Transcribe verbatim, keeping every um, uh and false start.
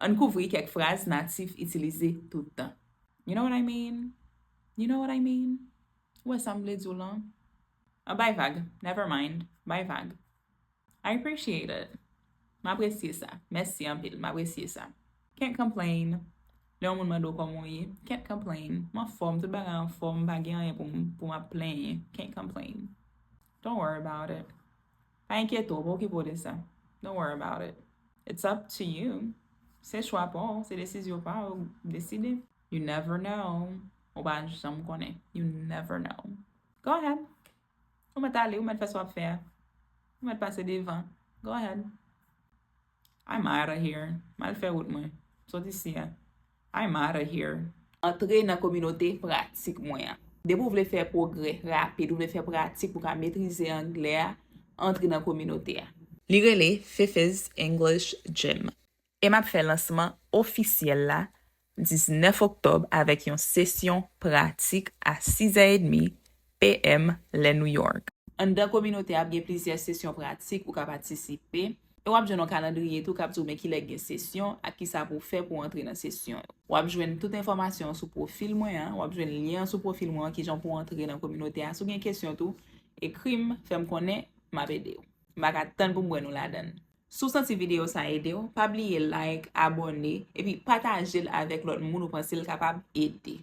Ann kouvri kèk fraz natif itilize tout tan. You know what I mean? You know what I mean? Ou wè sa m vle di w lan? Ah, bay vag. Never mind. Bay vag. I appreciate it. M apresye sa. Mèsi anpil. M apresye sa. Can't complain. Lè yon moun mande w kòman w ye, can't complain. M anfòm, tout bagay anfòm, m pa gen anyen pou m, pou m ap plenyen. Can't complain. Don't worry about it. Pa enkyete w, pa okipe w de sa. Don't worry about it. It's up to you. Se chwa pa w, se desizyon pa w, deside. You never know. Ou pa janm konnen. You never know. Go ahead. Ou mèt ale, ou mèt fè sa w ap fè a. Ou mèt pase devan. Go ahead. I'm outta here. M al fè wout mwen. Sot isi a. I'm outta here. Antre nan kominote pratik mwen an. Depi w vle fè pwogrè rapid, ou vle fè pratik pou w ka metrize anglè a, antre nan kominote a. Li rele Fifi's English Gym. E m ap fè lansman ofisyèl la diznèf oktòb avèk yon sesyon pratik a sizè edmi P M lè New York. Anndan kominote a ap gen plizyè sesyon pratik ou ka patisipe. E w ap jwenn yon kalandriye tou k ap di w men kilè k gen sesyon ak kisa pou w fè pou w antre nan sesyon yo. W ap jwenn tout enfòmasyon an sou pwofil mwen an, w ap jwenn lyen an sou pwofil mwen an, kijan pou w antre nan kominote a. Si w gen kesyon tou, ekri m, fè m konnen, m ap ede w. M pa ka tann pou m wè nou ladan l. Si w santi videyo sa ede w, pa bliye like, abòne, epi pataje l avèk lòt moun ou panse l kapab ede.